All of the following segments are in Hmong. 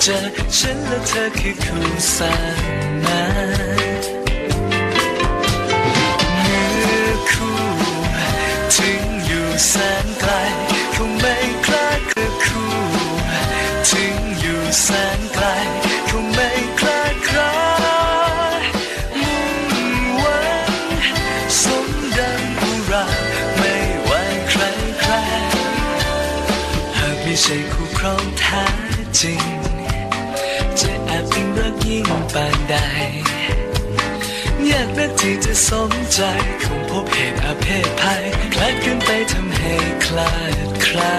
เจอฉันและเธอคือคู่สร้างมา เมื่อคู่ถึงอยู่แสนไกล คงไม่คลาดเคลื่อน คู่ถึงอยู่แสนไกล คงไม่คลาดคลา มุ่งหวังสมดังอุรา ไม่ว่าใครใคร หากไม่ใช่คู่ครองแท้จริง จะแอบอิงรักยิ่งปานใด ยากนักที่จะสมใจ คงพบเหตุอเพศภัย คลาดเคลื่อนไปทำให้คลาดคลา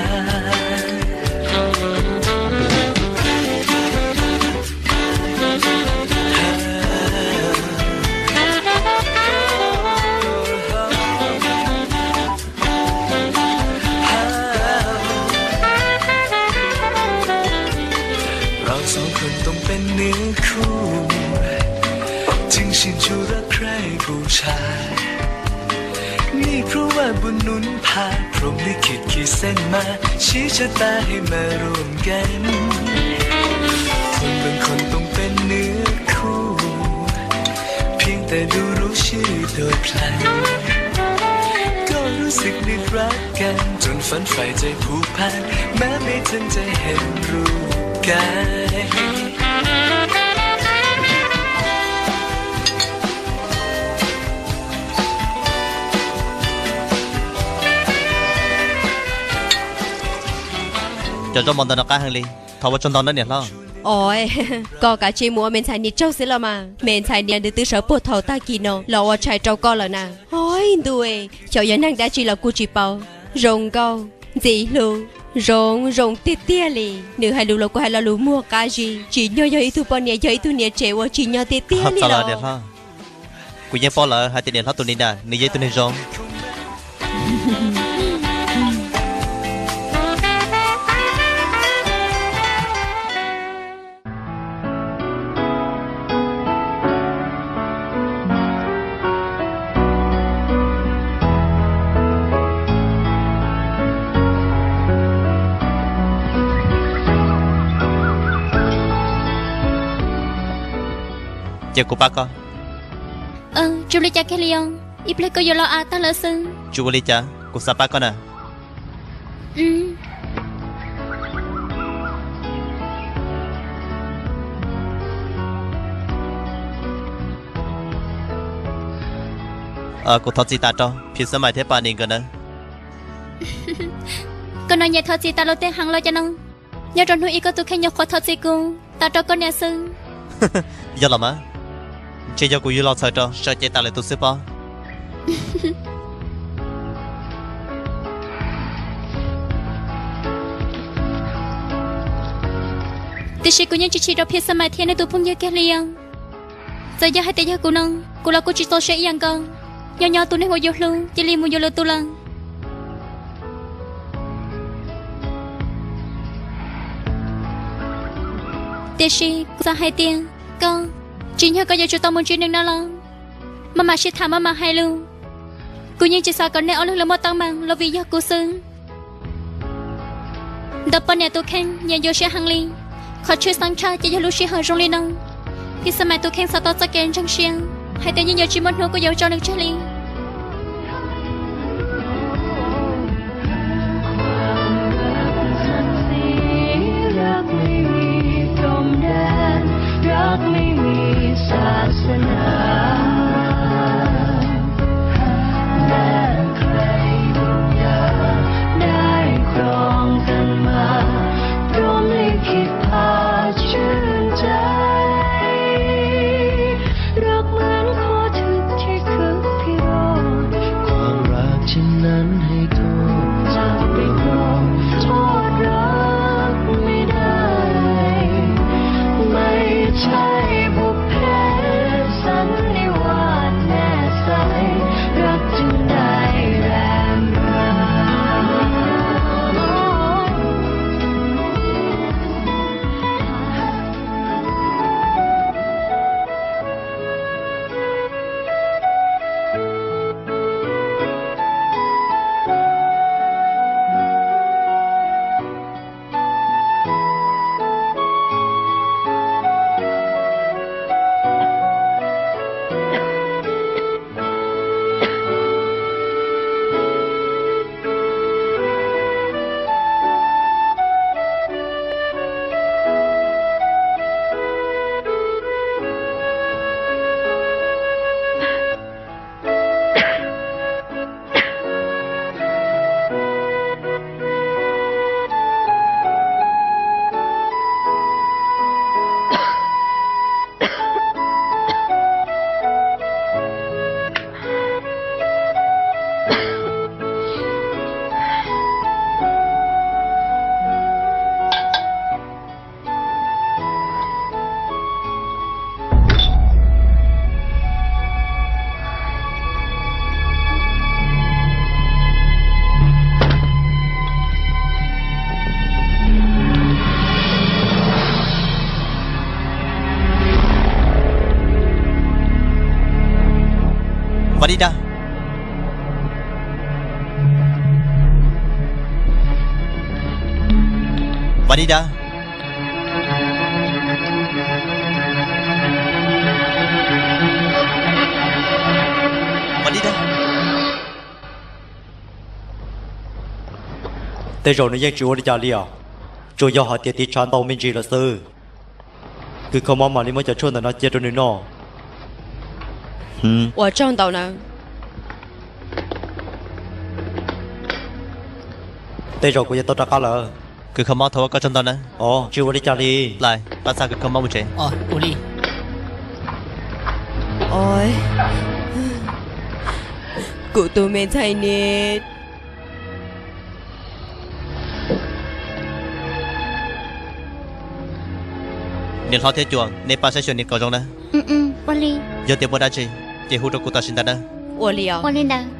เราสองคนต้องเป็นเนื้อคู่ จึงสิ้นชูรักใคร่บูชา นี่เพราะว่าบุญหนุนพา พรหมลิขิตขีดเส้นมา ชี้ชะตาให้มาร่วมกัน คนบางคนต้องเป็นเนื้อคู่ เพียงแต่ดูรู้ชื่อโดยพลัน ก็รู้สึกนึกรักกัน จนฝันใฝ่ใจผูกพัน แม้ไม่ทันจะเห็นรูปกาย Cov zaub mov ntawm no qab heev li, thov ua tsaug ntau nawb niam hlob. Oj, koj kav tsij mus ua me ntxhais niam tsaug xwb los mas. Me ntxhais niam nws twb sawv puag thaum tag kis no los ua tshais rau koj lawm na. Oj ntuj, xyov yog neeg dab tsi los kuj tsis paub. Zoo nkauj, ntxim hlub, zoo zoo tiag tiag li. Nws hais lus los kuj hais lo lus muag qab zib, tsim nyog yog ib tug poj niam, yog ib tug niam tsev uas tsim nyog tiag tiag li los. Kuv yeej paub lawm hais tias niam hlob tus ni ntawm nws yog ib tug neeg zoo. Ces kuv pab koj. Tsis ua li cas kiag li os, ib pliag koj yuav los av tag lawm xwb. Tsis ua li cas, kuv xav pab koj na. Kuv thov txim tas rau Phim Xab Mais thiab Paj Nis nkawd nawb. Koj no nyiam thov txim tas lus tej heev los cas no? Nyob rau hnub ib koj tus kheej nyuam qhuav thov txim kuv tas rau koj niam xwb. Yog los mas, ntshe yog kuv yug los txhawj rau sawv cev tas lawm tus xwb pob. Tiam sis kuv yeej tsis chim rau Phim Xab Mais thiab nws tus phooj ywg kiag li os. Txawm yog hais tias yog kuv no, kuv los kuj tsis txaus siab ib yam nkaus. Nyob nyob tus neeg uas yus hlub cia li mus yuav lwm tus lawm. Tiam sis kuv xav hais tias koj, tsim nyog koj yuav tsum tau mus ntsib nws no los, maj mam sib tham maj mam hais lus. Kuv yeej tsis xav kom nej ob leeg los muaj teeb meem los vim yog kuv xwb. Ntawm poj niam tus kheej nyiam yuav siab heev li, qhov tshwj xeeb tshaj ces yog lub sij hawm zoo li no. Phim Xab Mais tus kheej xav tau txoj kev ntseeg siab hais tias yeej yuav tsis muaj hnub kuj yuav tso nws tseg li. Vas li dag. Vas li dag. Tej zaum nws yeej tsis ua li cas li os. Tsuas yog hais tias tiv tshav ntau me ntsis lawm xwb. Kws kho mob mam li muab cov tshuaj ntawm no cia rau nws noj. Ua tsaug ntau nawb. Tej zaum kuv yuav tau rov qab lawm. Kws kho mob, thov ua koj tsaug ntau nawb. Os, tsis ua li cas li. Lais, pab xa kws kho mob mus tsev. Kuv tus me ntxhais ne. Niam hlob thiab cuas, nej pab saib xyuas nws kom zoo nawb. Yog tias muaj dab tsi, ces hu rau kuv tam sim ntawd nawb. Ua li ntawd.